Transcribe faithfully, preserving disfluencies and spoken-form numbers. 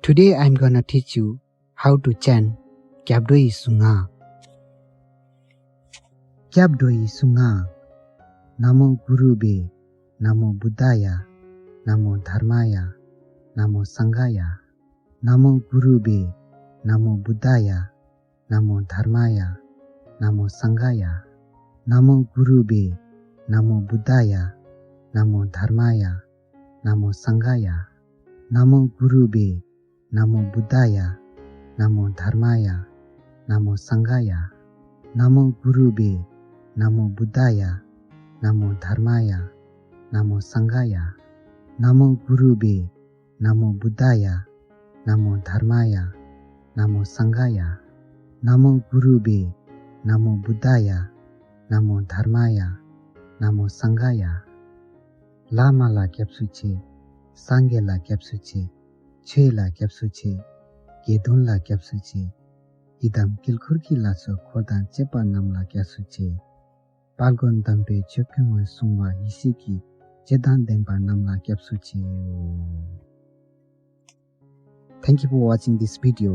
Today I'm gonna teach you how to chant སྐྱབས་འགྲོ་ཡི་གཟུངས་སྔགས། སྐྱབས་འགྲོ་ཡི་གཟུངས་སྔགས། ན་མོ་གུ་རུ་བེ། ན་མོ་བུདྡྷཱ་ཡ། ན་མོ་དྷརྨཱ་ཡ། ན་མོ་སངྒྷཱ་ཡ། ན་མོ་གུ་རུ་བེ། ན་མོ་བུདྡྷཱ་ཡ། ན་མོ་དྷརྨཱ་ཡ། ན་མོ་སངྒྷཱ་ཡ། ན་མོ་གུ་རུ་བེ། ན་མོ་བུདྡྷཱ་ཡ། ན་མོ་དྷརྨཱ་ཡ། ན་མོ་སངྒྷཱ་ཡ། ན་མོ་གུ་རུ་བེ། ན་མོ་བུདྡྷཱ་ཡ། ན་མོ་དྷརྨཱ་ཡ། ན་མོ་སངྒྷཱ་ཡ། ན་མོ་གུ་རུ་བེ། ན་མོ་བུདྡྷཱ་ཡ། ན་མོ་དྷརྨཱ་ཡ། ན་མོ་སངྒྷཱ་ཡ། ན་མོ་གུ་རུ་བེ། ན་མོ་བུདྡྷཱ་ཡ། ན་མོ་དྷརྨཱ་ཡ། ན་མོ་སངྒྷཱ་ཡ། ན་མོ་གུ་རུ་བེ། ན་མོ་བུདྡྷཱ་ཡ། ན་མོ་དྷརྨཱ་ཡ། ན་མོ་སངྒྷཱ་ཡ། བླ་མ་ལ་སྐྱབས་སུ་མཆི། སངས་རྒྱས་ལ་སྐྱབས་སུ་མཆི། ཆོས་ལ་སྐྱབས་སུ་མཆི། དགེ་འདུན་ལ་སྐྱབས་སུ་མཆི། ཡི་དམ་དཀྱིལ་འཁོར་གྱི་ལྷ་ཚོགས་འཁོར་དང་བཅས་པ་རྣམས་ལ་སྐྱབས་སུ་མཆི། དཔལ་མགོན་དམ་པའི་ཆོས་ཀུན་དབང་གསུང་བ་ཡེ་ཤེས་ཀྱི་སྤྱོད་དང་ལྡན་པ་རྣམས་ལ་སྐྱབས་སུ་མཆིའོ། Thank you for watching this video.